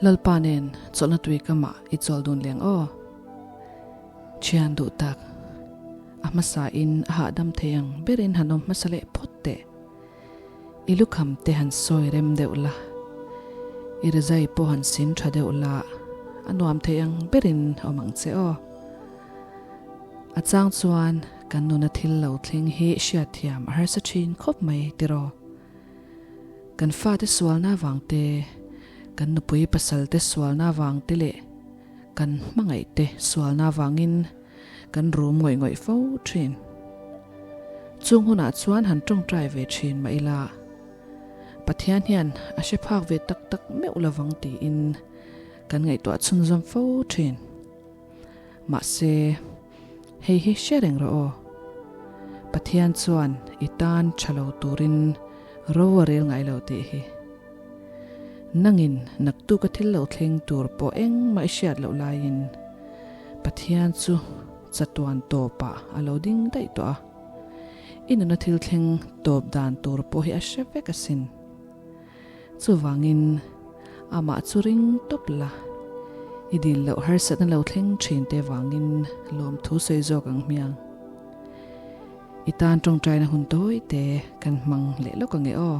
Lalpa nen chawlhna tui kamah i chawl dun leng aw. Thian duh tak, a hmasa in a hahdam thei ang berin han awm hmasa leh phawt teh. I lukham te han sawi rem deuh la, i rizai pawh han sin tha deuh la, a nuam thei ang berin awm ang che aw. A chang chuan kan nuna thil lo thleng hi hriatthiam a harsa thin khawp mai tiraw. Kan fate sualna avang te, kan nupui pasal te sualna avang te leh kan hmangaih te sualna avangin kan rum ngawih ngawih fo thin. Chung hunah chuan han tawngtai ve thin mah ila, Pathian hian a hre phak ve tak tak meuh lovang tiin kan ngaihtuah chhunzawm fo thin. Mahse, hei hi hre reng rawh aw. Pathian chuan i tan tha lo turin ro a rel ngai lo tih hi. Nangin naktuk a thil lo thleng tur pawh engmah i hriat loh laiin Pathian chu chatuan tawpah a lo ding daih tawh a. I nuna thil thleng tawp dan tur pawh hi a hre vek asin. Chuvangin amah chu ring tawp la, i dil loh harsatna lo thleng thin te vangin lawmthu sawi zawk ang hmiang. I tan tawngtaina hun tawi te kan hmang leh lawk ang e aw.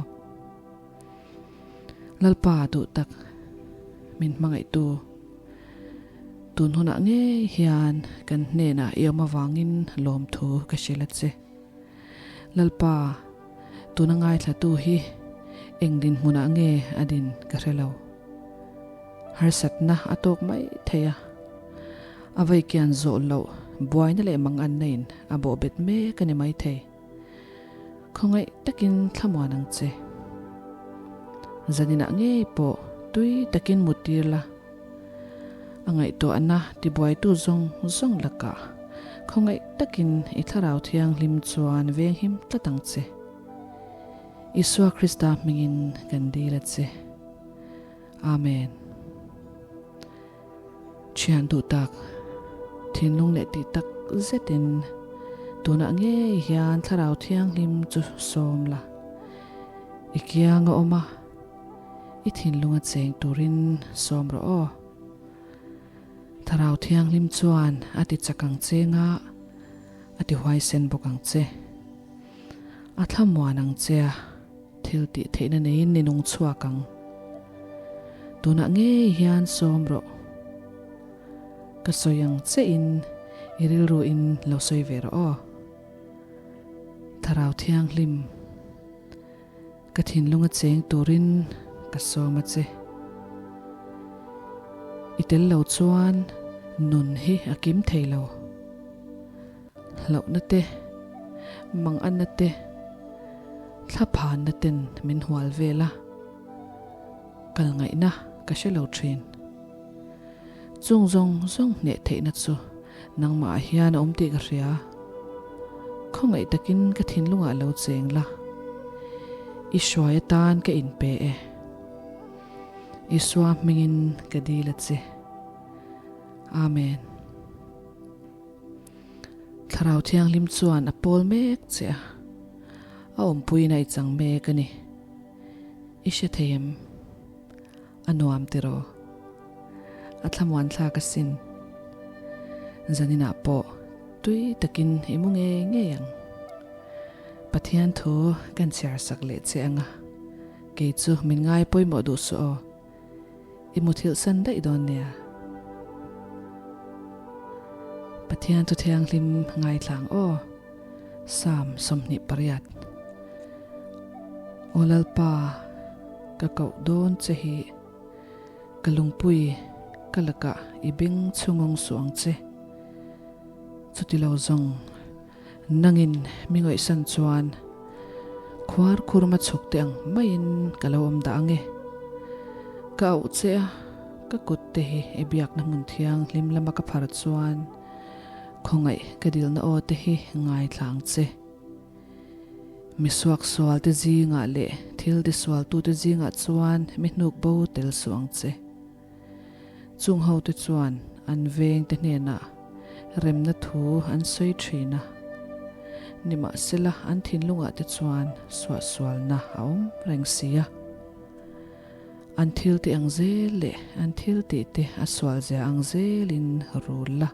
Lalpa duh tak min hmangaihtu, tun hunah ngei hian kan hnenah i awm avangin lawmthu ka hrilh a che. Lalpa, tuna ngaithlatu hi eng dinhmunah nge a din ka hre lo. Harsatna a tawk mai thei a, a veikian zawh loh buaina leh manganna in a bawhbet mek a ni mai thei. Khawngaih takin thlamuan ang che. Zaninah ngei pawh tui takin mut tir la. A ngaihtuahna tibuaitu zawng zawng lakah khawngaih takin i thlarau thianghlim chuan venghim tlat ang che. Isua Krista hmingin kan dil a che. Amen. Thian duh tak, thinlung leh tih tak zetin tunah ngei hian thlarau thianghlim chu sawm la. I kiang a awm a, i thinlung a cheng turin sawm rawh aw. Thlarau thianghlim chuan a ti chak ang che nga, a ti huaisen bawk ang che. A thlamuan ang che a. Thil tih theihna neiin ni nung chhuak ang. Tunah ngei hian sawm rawh. Ka sawi ang che in i rilru in lo sawi ve rawh aw. Thlarau Thianghlim, ka thinlung a cheng turin ka sawm a che. I tel lo chuan nun hi a kim thei lo. Hlauhna te, manganna te, thlaphanna ten min hual vel a, kal ngaihna ka hre lo thin. Chung zawng zawng hneh theihna chu nangmah ah hian a awm tih ka hria. Khawngaih takin ka thinlungah lo cheng la, i hruai atan ka inpe e. Isua hmingin ka dil a che. Amen. Thlarau Thianghlim chuan a pawl mek che a, a awmpuiin a i chang mek a ni. I hre thei em? A nuam tiraw? A thlamuan thlak asin. Zaninah pawh tui takin i mu ngei ngei ang. Pathian thu kan chhiar sak leh che ang a, kei chu min ngai pawimawh duh suh aw. I muthilh san daih dawn nia. Pathian thu thianghlim ngaithlang aw. Psalm 28 Aw Lalpa, ka koh dawn che hi, ka lungpui ka lakah i beng chhungawng suh ang che. Chutilo zawng nangin mi ngaihsan chuan khuar khurma chhuk te ang maiin ka lo awm dah ang e. Ka auh che a, ka kut te hi i biakna hmun thianghlim lama ka phar chuan khawngaih ka dilna aw te hi ngaithla ang che. Mi suaksual te zingah leh thil tisualtu te zingah chuan mi hnuk bo tel suh ang che. Chung hote chuan an vengte hnenah remna thu an sawi thin a, nimahsela an thinlungah te chuan suahsualna a awm reng si a. An thil tih ang zel leh an thil tih te a sual zia ang zelin rul la.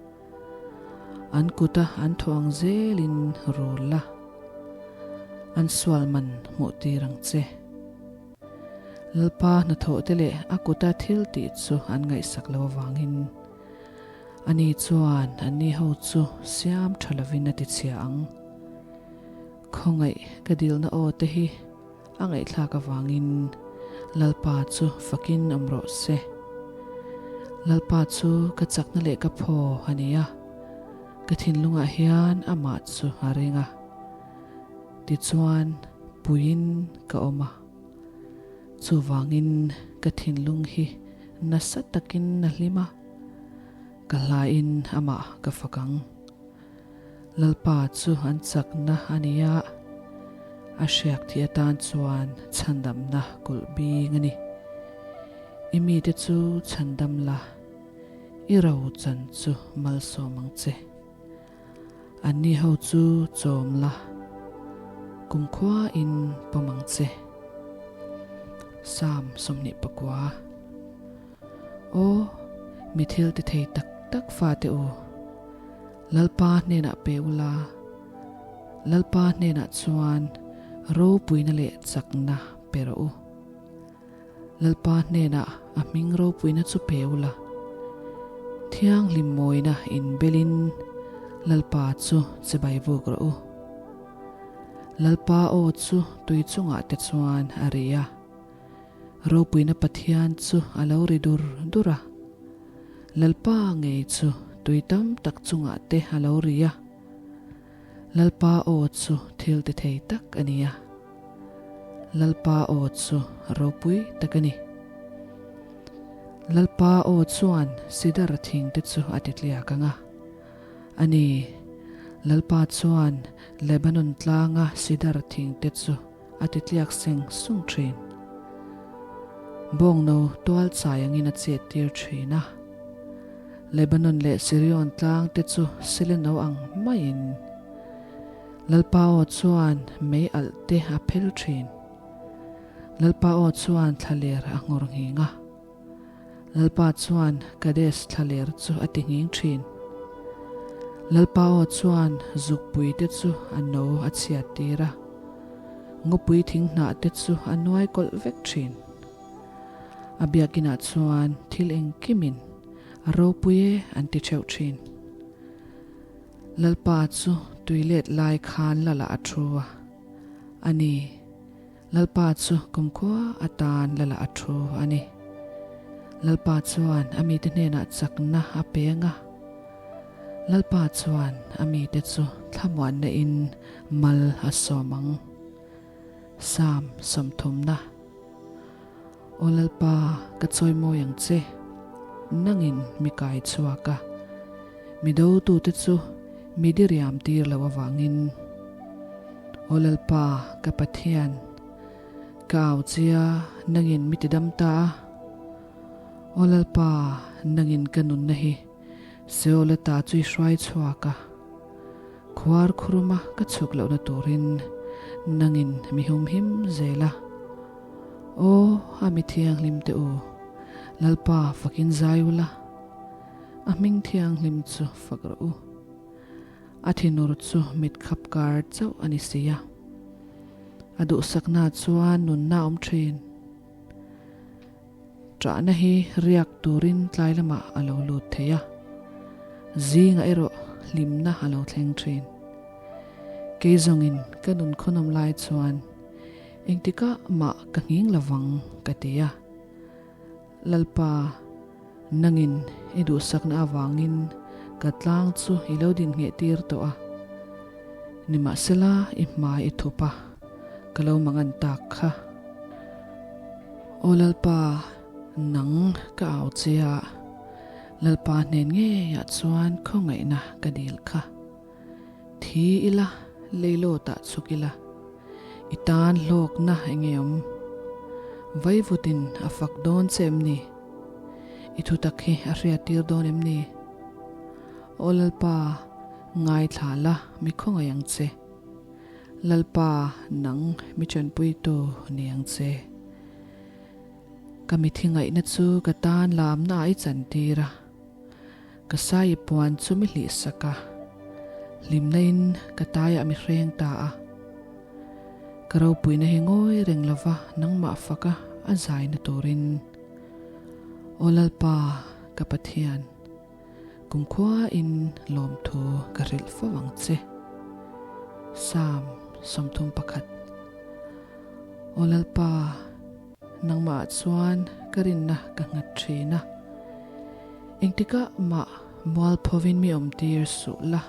An kuta an thawh ang zelin rul la. An sual man hmuh tir ang che. Lalpa hnathawh te leh a kuta thil tih chu an ngaihsak lo avangin ani chuan anni ho chu siam tha lovin a ti chhia ang. Khawngaih ka dilna aw te hi a ngaihthlak avangin Lalpa chu fakin awm rawh se. Lalpa chu ka chakna leh ka phaw a ni a, ka thinlungah hian amah chu a ring a. Tichuan puiin ka awm a, chuvangin ka thinlung hi nasa takin a hlim a, ka hlaiin amah ka fak ang. Lalpa chu an chakna a ni a, a hriak thih atan chuan chhandamna kulh bing a ni. I mite chu chhandam la, i ro chan chu malsawm ang che. Anni ho chu chawm la, kumkhua in pawm ang che. Psalm 24. Aw, mi thil ti thei tak tak fate u, Lalpa hnenah pe ula, Lalpa hnenah chuan ropuina leh chakna pe rawh u. Lalpa hnenah a hming ropuina chu pe ula, thianghlim mawina inbelin Lalpa chu chibai vuk rawh u. Lalpa aw chu tui chungah te chuan a ri a. Ropuina Pathian chu a lo ri dur dur a, Lalpa ngei chu tui tam tak chungah te a lo ri a. Lalpa aw chu thil ti thei tak a ni a, Lalpa aw chu ropui tak a ni. Lalpa aw chuan sidar thing te chu a ti tliak ang a, a ni, Lalpa chuan Lebanon tlanga sidar thing te chu a ti tliak seng sung thin. Bawngno tual chai angin a chet tir thin a. Lebanon leh Sirion tlang te chu sileno ang maiin Lalpa aw chuan mei alh te a phel thin. Lalpa aw chuan thlaler a nghawr nghing a. Lalpa chuan Kadesh thlaler chu a ti nghing thin. Lalpa aw chuan zukpui te chu a no a chhiat tir a, ngawpui thing hnah te chu a nuai kawlh vek thin. A biakinah chuan thil engkimin a ropui e an ti theuh thin. Lalpa chu tui let lai khan lala a thu a, a ni. Lalpa chu kumkhua atan lala a thu a ni. Lalpa chuan a mite hnenah chakna a peng a. Lalpa chuan a mite chu thlamuanna in mal a sawm ang. Psalm sawmthumna. Aw Lalpa, ka chawimawi ang che. Nangin mi kai chhuak a. Mi dotute chu mi diriam tir lo avangin. Aw Lalpa, ka Pathian, ka au chia nangin mi tidam ta a. Aw Lalpa, nangin ka nunna hi Seol ata chu i hruai chhuak a. Khuar khuruma ka chhuk lohna turin nangin mi humhim zel a. Aw, a mi thianghlim te u, Lalpa fakin zai ula, a hming thianghlim chu fak rawh u. A thinur chu mit khap kar chauh a ni si a, a duhsakna chuan nunna a awm thin. Ṭahna hi riak turin tlai lamah a lo lut thei a, zingah erawh hlimna a lo thleng ṭhin. Kei zawngin ka nun khawnawm lai chuan engtikah mah ka nghing lovang ka ti a. Lalpa, nangin i duhsakna avangin ka tlang chu i lo din ngheh tir tawh a. Nimahsela i hmai i thup a, ka lo mangan tak kha. Aw Lalpa, nang ka au che a, Lalpa hnen ngeiah chuan khawngaihna ka dil kha. Thi ila, leilawtah chhuk ila, i tan hlawkna eng nge awm? Vaivutin a fak dawn che em ni? I thutak hi a hriattir dawn em ni? Aw Lalpa, ngaithla la, mi khawngaih ang che. Lalpa, nang mi chanpuitu ni ang che. Ka mithi ngaihna chu ka tan lamna ah i chantir a, ka sai i puan chu mi hlihsak a, hlimna in ka taiah mi hreng ta a. Ka ropuina hi ngawi reng lova nangmah faka a zaina turin. Aw Lalpa, ka Pathian, kumkhua in lawmthu ka hrilh fo ang che. Psalm 31 Aw Lalpa, nangmah ah chuan ka rinna ka nghat thin a, engtikah mah mualphovin mi awmtir suh la,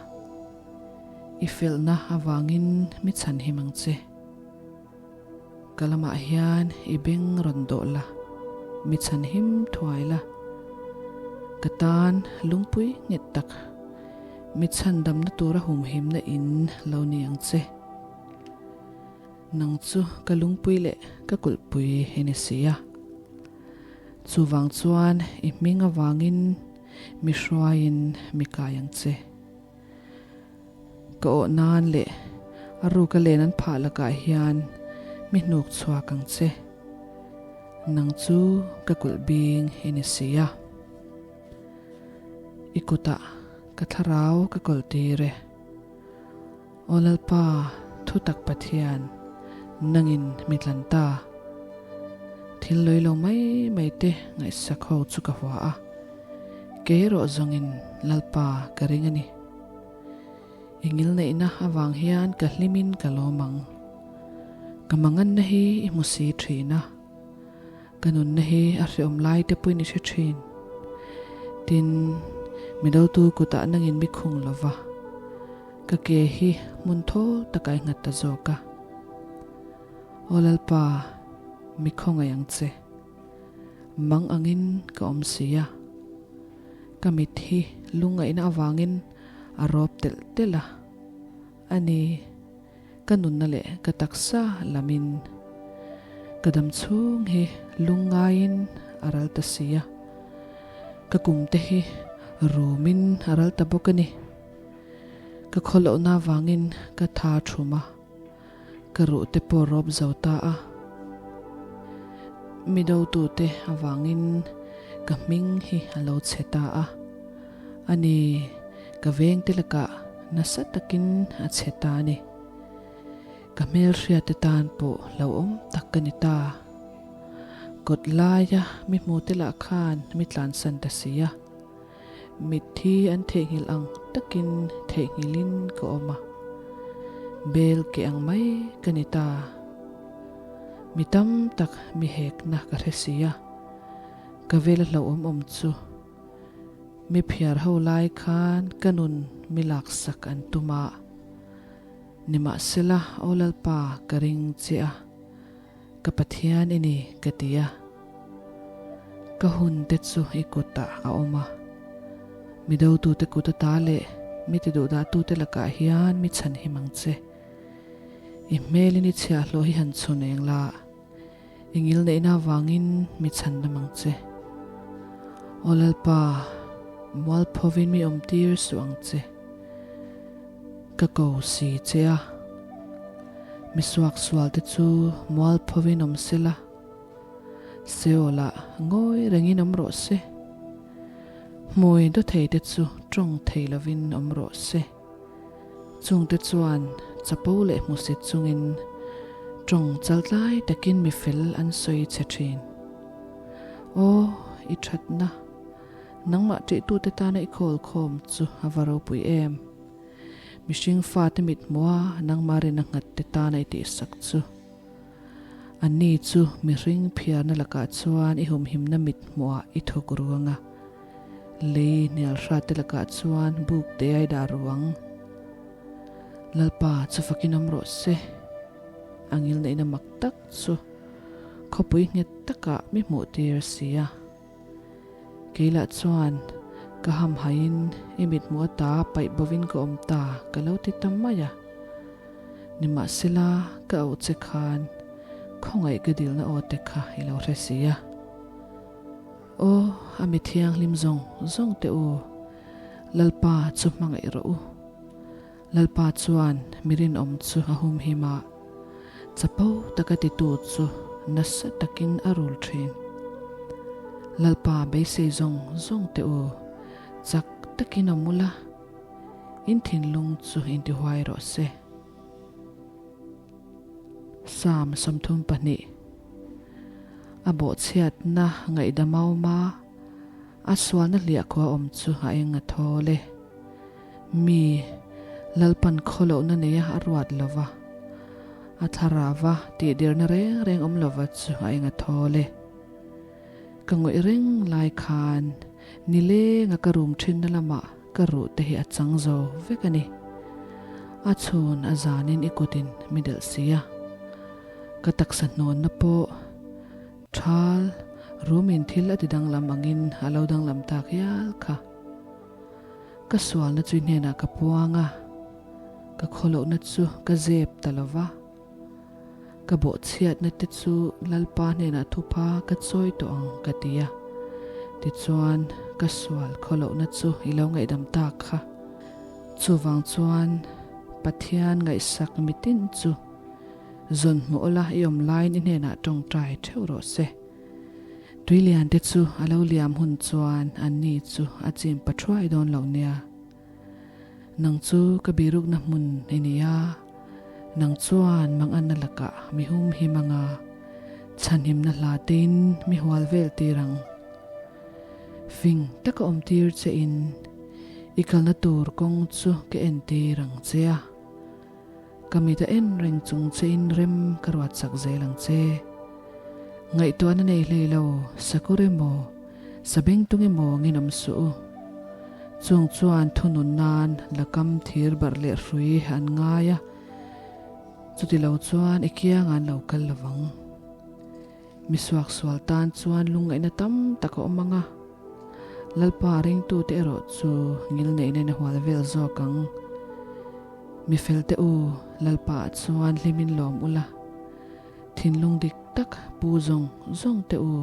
i felna avangin mi chhanhim ang che. Ka lamah hian i beng rawn dawh la, mi chhanhim thuai la. Ka tan lungpui nghet tak, mi chhandamna tura humhimna in lo ni ang che. Nang chu ka lungpui leh ka kulhpui i ni si a. Chuvang chuan i hming avangin mi hruaiin mi kai ang che. Ka awh nan leh a ruka len an phah lakah hian mi hnuk chhuak ang che. Nang chu ka kulh bing i ni si a. I kutah ka thlarau ka kawl tir e. Aw Lalpa, thutak Pathian, nangin mi tlan ta. Thil lawilo lo mai mai te ngaihsak ho chu ka hua a, kei erawh zawngin Lalpa ka ring a ni. I ngilneihna avang hian ka hlimin ka lawm ang. Ka manganna hi i hmu si thin a, ka nunna hi a hreawm lai te pawhin i hre thin. Tin, midotu kutah nangin mi khung lo va, ka ke hi hmun thawl takah i nghat ta zawk a. Aw Lalpa, mi khawngaih ang che. Mang angin ka awm si a. Ka mit hi lungngaihna avangin a rawp telh telh a. A ni, ka nunna leh ka taksa lamin ka dam chhung hi lungngaiin a ral ta si a. Ka kum te hi rumin a ral ta bawk a ni. Ka khawlohna avangin ka tha thum a. Ka ruh te pawh rawp zo ta a, mi dotute avangin ka hming hi a lo chhe ta a, a ni, ka vengte lakah nasa takin a chhe ta a ni. Ka hmelhriatte tan pawh hlauhawm tak ka ni ta. Kawt laia mi hmute lah khan mi tlansan ta si a. Mitthi an theihnghilh ang takin theihnghilhin ka awm a, bel ke ang mai ka ni ta. Mi tam tak mi hekna ka hre si a, ka vela hlauhawm awm chu. Mi phiar ho lai khan ka nun mi laksak an tum a, nimahsela Aw Lalpa ka ring che a. Ka Pathian i ni, ka ti a. Ka hun te chu i kutah a awm a. Mi dotute kut ata leh mi tiduhdahtute lakah hian mi chhan him ang che. I hmelin i chhiahhlawh hi han chhun eng la, i ngilneihna avangin mi chhan lam ang che. Aw Lalpa, mualphovin mi awmtir suh ang che. Ka ko si che a, mi suaksual te chu mualphovin awm se la, Seolah ngawi rengin awm rawh se, hmui dawthei te chu tawng thei lovin awm rawh se. Chungte chuan chapo leh hmusit chungin tawng chaltlai takin mi fel an sawi chhe thin. Aw, i thatna! Nangmah ṭihtute tana i khawl khawm chu a va ropui em! Mihring fate mithmua nangmah rin a nghat te tana i tihsak chu. Anni chu mihring phiarna lakah chuan i humhimna mithmuah i thawk ruang a, lei hnialhrat te lakah chuan buk te a i dah ruang. Lalpa chu fakin awm rawh se, a ngilneihna mak tak chu khawpui nghet takah mi hmuhtir si a. Keilah chuan ka hamhaiin i mithmuh ata paih bovin ka awm ta ka lo ti ta mai a. Nimahsela ka auh che khan khawngaih ka dilna aw te kha i lo hre si a. Aw, a mi thianghlim zawng zawng te u, Lalpa chu hmangaih rawh u. Lalpa chuan mi rinawm chu a humhim a, chapo taka titu chu nasa takin a rul thin. Lalpa beisei zawng zawng teh u, chak takin awm ula, in thinlung chu intihuai rawh se. Psalm 32 A bawhchhiatna ngaihdam a awm a, a sualna hliah khua awm chu a eng a thawl e. Mi Lalpan khawlohna neia a ruat lo va, a thlarava tihdirna reng reng awm lova chu a eng a thawl e. Ka ngawih reng lai khan nilenga ka rum thinna lamah ka ruh te hi a chang zo vek a ni. A chhun a zanin i kutin mi delh si a. Ka taksa hnawnna pawh thal rumin thil a ti danglam angin a lo danglam tak hial kha. Ka sualna chu i hnenah ka puang a, ka khawlohna chu ka zep ta lo va. Ka bawhchhiatna te chu Lalpa hnenah thupha ka chawi tawh ang ka ti a. Tichuan, ka sual khawlohna chu i lo ngaihdam tak kha. Chuvang chuan Pathian ngaihsak mitin chu zawn hmuh awla i awm laiin i hnenah tawngtai theuh rawh se. Tuilian te chu a lo liam hun chuan anni chu a chim pathuai dawn lo nia. Nang chu ka birukna hmun i ni a, nang chuan manganna lakah mi hum him anga chhanhimna hla tein mi hual vel tir ang. Fing taka awm tir che in i kalna tur kawng chu ka en tir ang che a, ka mit a en reng chung che in rem ka ruat chak zel ang che. Ngaihtuahna nei hlei lo sakawr emaw Sabengtung emaw nginawm suh u. Chung chuan thunun nan lakam thir barh leh hrui an ngai a, chuti lo chuan i kiang an lo kal lovang. Mi suaksual tan chuan lungngaihna tam tak a awm ang a, Lalpa ringtute erawh chu ngilneihna in a hual vel zawk ang. Mi felte u, Lalpa ah chuan hlimin lawm ula, thinlung dik tak pu zawng zawng te u,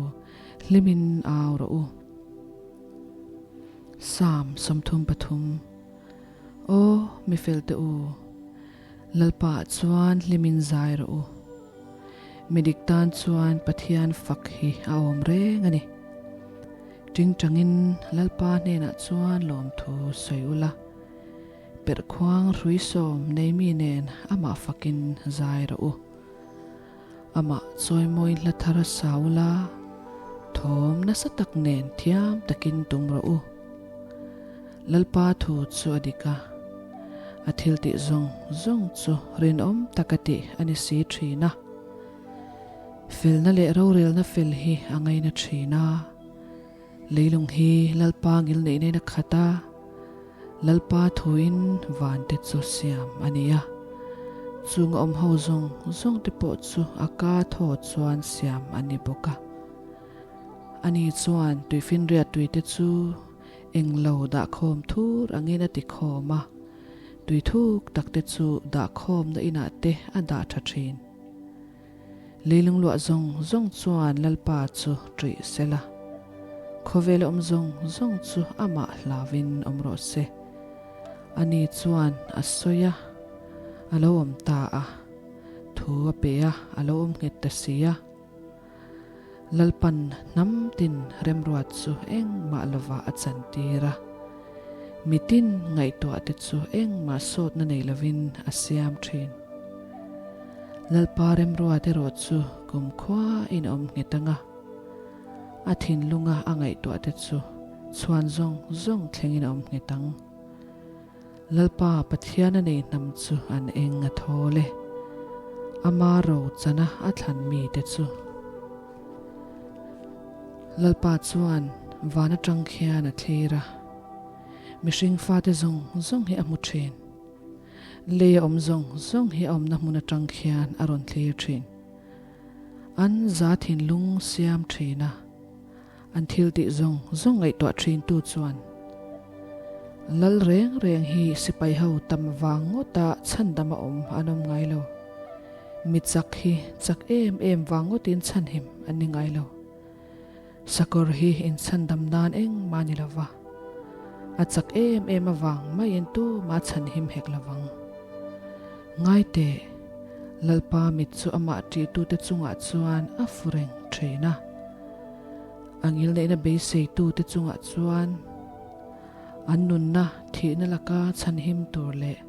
Hlimin au rawh u. Psalm 33 Aw mi felte u, Lalpa ah chuan hlimin zai rawh u. Mi dik tan chuan Pathian fak hi a awm reng a ni. Tingtangin Lalpa hnenah chuan lawmthu sawi ula, perhkhuang hrui sawm nei mi nen amah fakin zai rawh u. Amah chawimawi hla thar a sa ula, thawm nasa tak nen thiam takin tum rawh u. Lalpa thu chu a dik a, a thil tih zawng zawng chu rinawm taka tih a ni si thin a. Felna leh rorelna fel hi a ngaina thin a. Leilung hi Lalpa ngilneih nen a khat a, Lalpa thuin vante chu siam a ni a, chung a awm ho zawng zawng te pawh chu a ka thaw chuan siam a ni bawk a. Ani chuan tuifinriat tuite chu englo dahkhawm thur angin a ti khawm a, tui thuk tak te chu dahkhawmna inah te a dah tha thin. Leilung luah zawng zawng chuan Lalpa chu ṭih sela, khawvel awm zawng zawng chu amah hlauvin awm rawh se. Ani chuan a sawi a, a lo awm ta a, thu a pe a, a lo awm nghet ta si a. Lalpan hnam tin remruat chu engmah lovah a chantir a, mitin ngaihtuah te chu engmah sawtna nei lovin a siam thin. Lalpa remruat erawh chu kumkhua in awm nghet ang a, a thinlunga a ngaihtuah te chu chhuan zawng zawng thlengin a awm nghet ang. Lalpa Pathian a nei hnam chu an eng a thawl e, ama ro chana a thlan mite chu. Lalpa chuan van atang khian a thlir a, mihring fate zawng zawng hi a hmu thin. Lei a awm zawng zawng hi a awmna hmun atang khian a rawn thlir thin. An za thinlung siam thin a. An thil tih zawng zawng ngaihtuah thintu chuan Lal reng reng hi sipai ho tam vang ngawta chhandam a awm an awm ngai lo. Mi chak hi chak em em vang ngawtin chhanhim an ni ngai lo. Sakawr hi inchhandam nan engmah ni lova, a chak em em avang maiin tumah chhanhim hek lovang. Ngai teh, Lalpa mit chu amah ṭihtute chungah chuan a fu reng ṭhin a. A ngilneihna beiseitute chungah chuan an nunna thihna laka chhanhim tur leh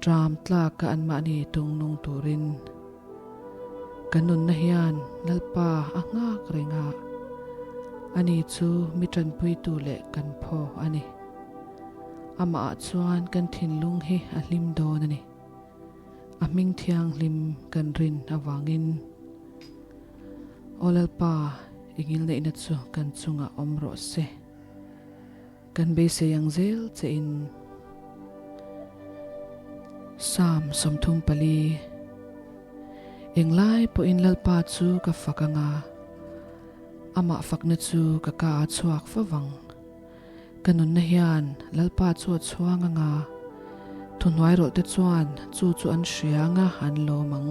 ṭam tlaka anmahni tungnung turin kan nunna hian Lalpa a nghak reng a, ani chu mi ṭanpuitu leh kan phaw a ni. Amahah chuan kan thinlung hi a hlim dawn a ni. A hming thianghlim kan rin avangin. Aw Lalpa, i ngilneihna chu kan chungah awm rawh se. Kan beisei ang zel che in. Psalm 34 Englai pawhin Lalpa chu ka fak anga, amah fakna chu ka ka a chhuak fo vang. Ka nunna hian Lalpa chu a chhuang anga, thuhnuai rawlhte chuan chu chu an hria anga an lawm ang.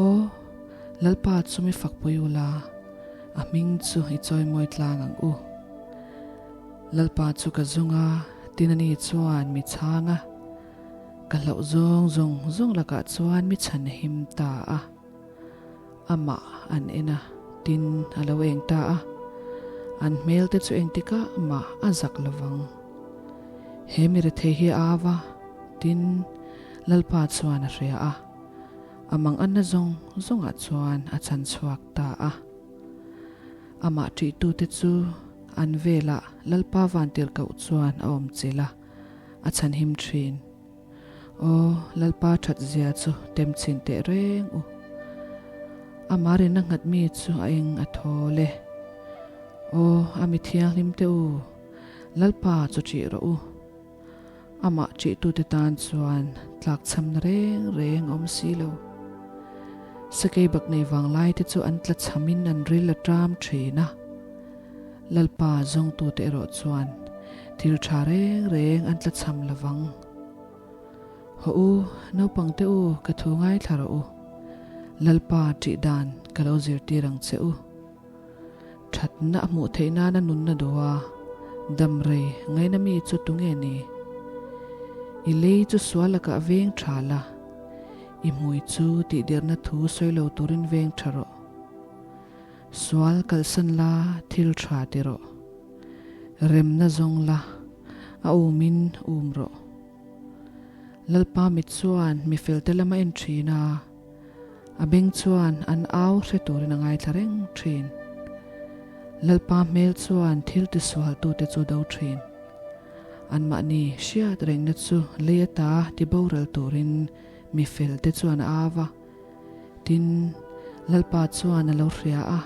Aw, Lalpa chu mi fakpui ula, a hming chu i chawimawi tlang ang u. Lalpa chu ka zung a, tin ani chuan mi chhang a, ka hlauh zawng zawng zawng lakah chuan mi chhan him ta a. Amah an en a, tin a lo eng ta a, an hmel te chu engtikah mah a zak lo vang. He mi rethei hi a au a, tin Lalpa chuan a hria a, a manganna zawng zawngah chuan a chhan chhuak ta a. Amah ṭihtute chu an velah Lalpa vantirhkoh chuan a awm chilh a, a chhanhim ṭhin. Aw, Lalpa ṭhat zia chu tem chhin teh reng u. Amah rinna nghat mi chu a eng a thawl e. Aw, a mi thianghlim teh u, Lalpa chu ṭih rawh u. Amah ṭihtute tan chuan tlakchhamna reng reng a awm si lo. Sakei bak nei vanglai te chu an tlachhamin an ril a ṭam ṭhin a. Lalpa zawngtute erawh chuan thil ṭha reng reng an tlachham lo vang. Haw u, naupangte u, ka thu ngaithla rawh u. Lalpa ṭih dan ka lo zirtir ang che u. Ṭhatna a hmuh theih nana nunna duh a, dam rei ngaina mi chu tunge ni? I lei chu sual lakah veng ṭha la, i hmui chu tihdirna thu sawi lo turin veng ṭha rawh. Sual kalsan la thil tha ti rawh. Remna zawng la, a umin um rawh. Lalpa mit chuan mi felte lam a en thin a, a beng chuan an au hre turin a ngaithla reng thin. Lalpa hmel chuan thil tisualtute chu do thin. Anmahni hriat rengna chu lei ata tiboral turin mi felte chuan a au a. Tin, Lalpa chuan a lo hria a,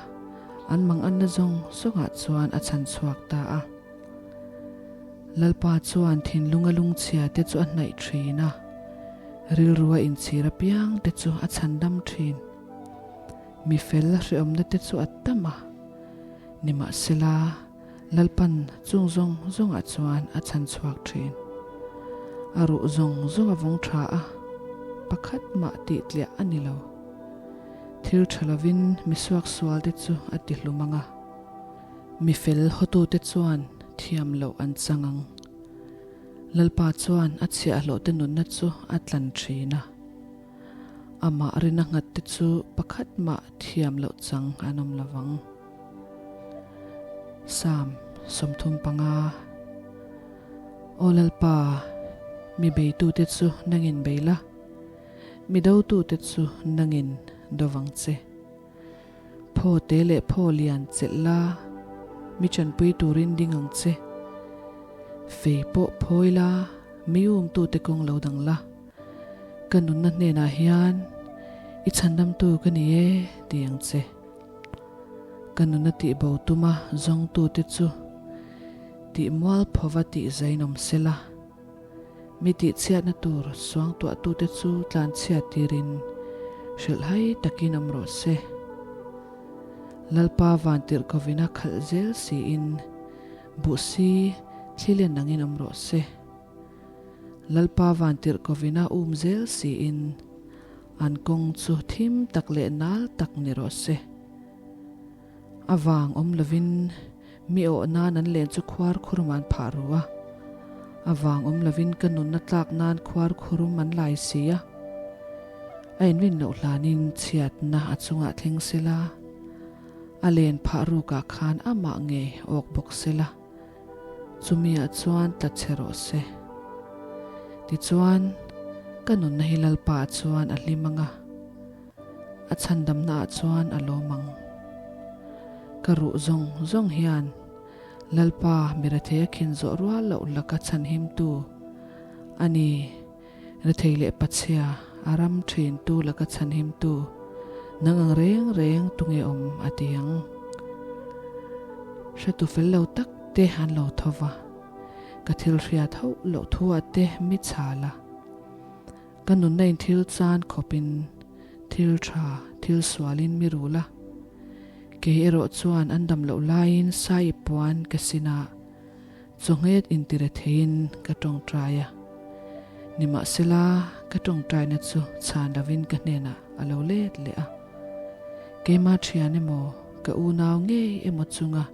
an manganna zawng zawngah chuan a chhan chhuak ta a. Lalpa chuan thinlunga lungchhia te chu a hnaih thin a, rilrua inchhir apiang te chu a chhandam thin. Mi fel hreawmna te chu a tam a, nimahsela Lalpan chung zawng zawngah chuan a chhan chhuak thin. A ruh zawng zawng a vawng tha a, pakhat mah tih tliah a ni lo. Thil tha lovin mi suaksual te chu a ti hlum ang a, mi fel hawtute chuan thiam loh an chang ang. Lalpa chuan a chhiahhlawhte nunna chu a tlan thin a, amah rina nghat te chu pakhat mah thiam loh chang an awm lo vang. Psalm 35 Aw Lalpa, mi beitute chu nangin bei la, mi dotute chu nangin do vang che. Phaw te leh phaw lian chelh la, mi chanpui turin ding ang che. Fei pawh phawi la, mi umtute kawng lo dang la. Ka nunna hnenah hian i chhandamtu ka ni e ti ang che. Ka nuna tih bo tuma zawngtute chu tih mual phova tih zain awm sela, mi tihchhiatna tur suangtuahtute chu tlanchhiat tirin hrilhhai takin awm rawh se. Lalpa vantirhkovina khalh zel siin buhsi thlilen angin awm rawh se. Lalpa vantirhkovina um zel siin An kawng chu thim tak leh nal tak ni rawh se. A vang awm lovin mi awh nan an len chu khuar khurum an phah ru a. A vang awm lovin ka nunna tlak nan khuar khurum an lai si a. A inrin loh hlanin chhiatna a chungah thleng sela. A len phah rukah khan amah ngei awk bawk sela, chumiah chuan tla che rawh se. Tichuan, ka nunna hi Lalpa ah chuan a hlim ang a, a chhandamna ah chuan a lawm ang. Ka ruh zawng zawng hian Lalpa mi rethei a khin zawh rual loh laka chhanhimtu a ni. Rethei leh pachhia, a ram thintu laka chhanhimtu, nang ang reng reng tunge awm a ti ang. Hretu fel lo tak te an lo tho va, ka thil hriat hauh loh thu ah te mi chhal a. Ka nunna in thil chan khawpin thil tha, thil sualin mi rul a. Kei erawh chuan an dam loh laiin sai i puan ka sin a. Chawnghet intire theiin ka tawngtai a, nimahsela ka tawngtaina chu chhan lovin ka hnenah a lo let leh a. Keima thian emaw, ka unau ngei emaw chunga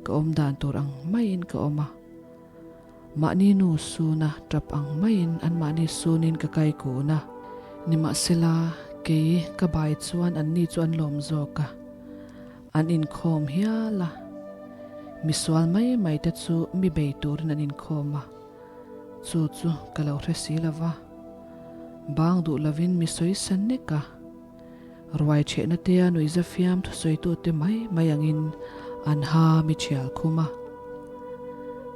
ka awm dan tur ang maiin ka awm a. Mahni nu suna tap ang maiin anmahni sunin ka kai kun a, nimahsela kei ka bai chuan anni chu an lawm zawk a. An inkhawm hial a, misual mai mai te chu mi bei turin an inkhawm a, chu chu ka lo hre si lo va. Bang duh lovin mi sawi sa nek a, ruai chhehna tea nuihza fiam thusawitute mai mai angin an ha mi thial khum a.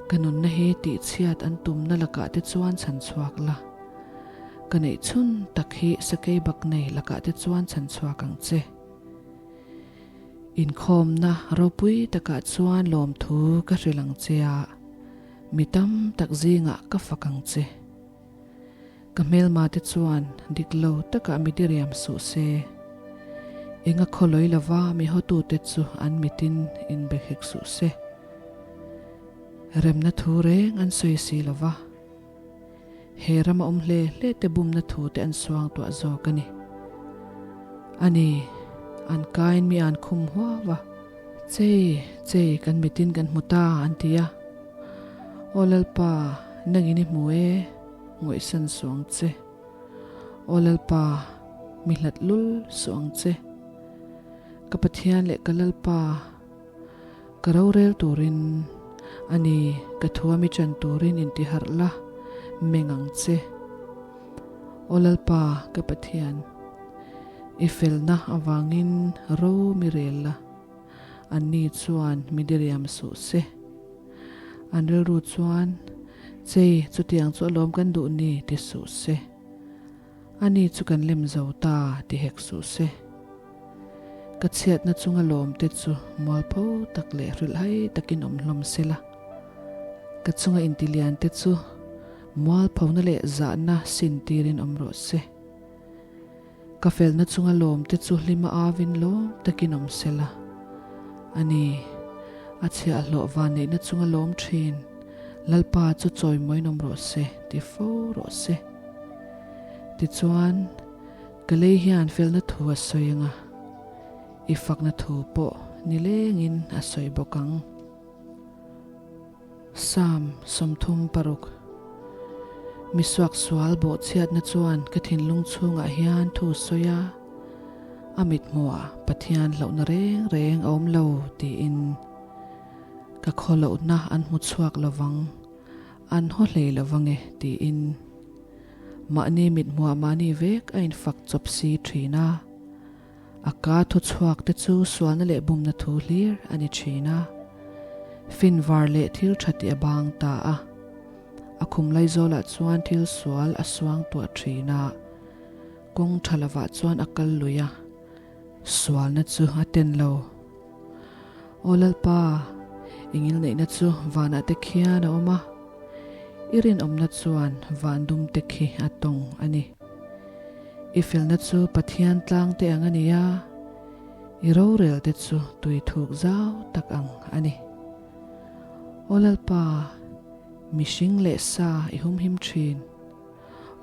Ka nunna hi tihchhiat an tumna lakah te chuan chhan chhuak la, ka neih chhun tak hi sakei bak nei lakah te chuan chhan chhuak ang che. Inkhawmna ropui takah chuan lawmthu ka hrilh ang che a, mi tam tak zingah ka fak ang che. Ka hmelma te chuan dik lo takah mi diriam suh se. Enga khawlawi lova mi hotute chu an mitin inbe hek suh se. Remna thu reng an sawi si lova. He rama awm hle hle te bumna thu te an suang tuah zawk a ni. A ni, an kain mi an khum huau a. Chei, chei, kan mitin kan hmu ta, an ti a. Aw Lalpa, nangin i hmu e, ngawihsan suh ang che. Aw Lalpa, mi hlat lul suh ang che. Ka Pathian leh ka Lalpa, Ka rorel turin a ni, ka thuam i chan turin intiharh la, meng ang che. Aw Lalpa, ka Pathian, i felna avangin ro mi rel la, anni chuan mi diriam suh se. An rilru chuan, Chei, chutiang chu alawm kan duh ni, ti suh se. Ani chu kan lem zo ta ti hek suh se. Ka chhiatna chunga lawmte chu mualpho tak leh hrilhhai takin awm hlawm se la. Ka chunga intiliante chu mualphona leh zahna sin tirin awm rawh se. Ka felna chunga lawmte chu hlima avin lawm takin awm se la. Ani, a chhiahhlawh vanneihna chunga lawm thin Lalpa chu chawimawiin awm rawh se ti fo rawh se. Tichuan, ka lei hian felna thu a sawi ang a, i fakna thu pawh nilengin a sawi bawk ang. Psalm 36 Mi suaksual bawhchhiatna chuan ka thinlung chhungah hian thu sawi a, a mithmuhah Pathian hlauhna reng reng a awm lo tiin ka khawlohna an hmu chhuak lovang, an haw hlei lovang e tiin. Mahni mithmuah mahni vek a infak chawp si thin a, a ka thu chhuak te chu sualna leh bumna thu hlir a ni thin a. Finvar leh thil tha tih a bang ta a, a khum laizawlah chuan thil sual a suang tuah thin a, kawng tha lovah chuan a kal lui a, sualna chu a ten lo. Aw Lalpa, i ngilneihna chu vanah te khian a awm a, i rinawmna chuan van dum te khi a tawng a ni. I felna chu Pathian tlang te ang a ni a, i rorel te chu tui thuk zau tak ang a ni. Aw Lalpa, mihring leh sa i humhim thin.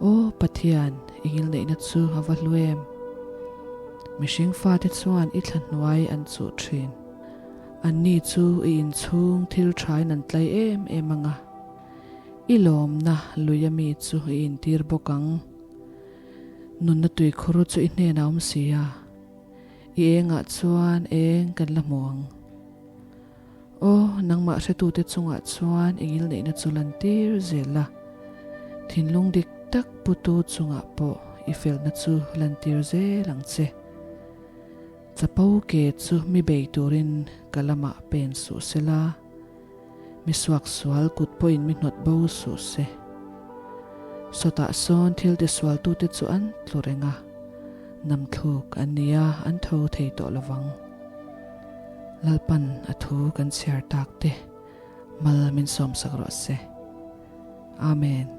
Aw Pathian, i ngilneihna chu a va hlu em! Mihring fate chuan i thla hnuai an chuh thin. Anni chu i inchhung thil thain an tlai em em ang a, i lawmna lui ami chu i intir bawk ang. Nunna tuikhur chu i hnenah awm si a. I engah chuan eng kan la hmu ang. Aw, nangmah hretute chungah chuan i ngilneihna chu lantir zel la, thinlung dik tak putu chungah pawh i felna chu lantir zel ang che. Chapo ke chu mi bei turin ka lamah pen suh se la, mi suaksual kut pawhin mi hnawt bo suh se. Sawtah sawn thil tisualtute chu an tlu reng a, namthluk an ni a, an tho thei tawh lo vang. Lalpan a thu kan chhiar tak te mal min sawmsak rawh se. Amen.